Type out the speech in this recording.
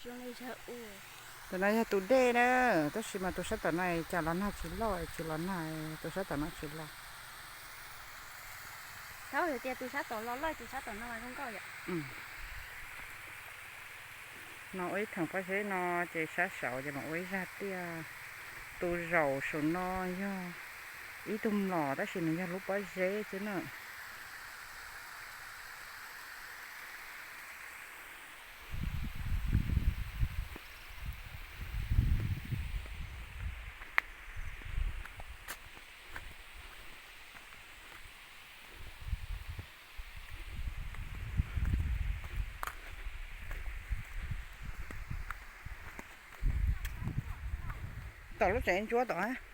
Tus no yog tus dej na, tab sis mas tus sab tom no cas los nag tsis loj, tsis los nag, tus sab tom no tsis los. Thaum yog tias tus sab tom los loj ces sab tom no zoo nkauj yom. No ua ib theem pob zeb no ces sab saud ces mas ua ib zaj tiaj. Tus zaum saum no yog ib tug mlom tab sis nws yog lub pob zeb xwb na. Tom lub tsev ntsuab tom.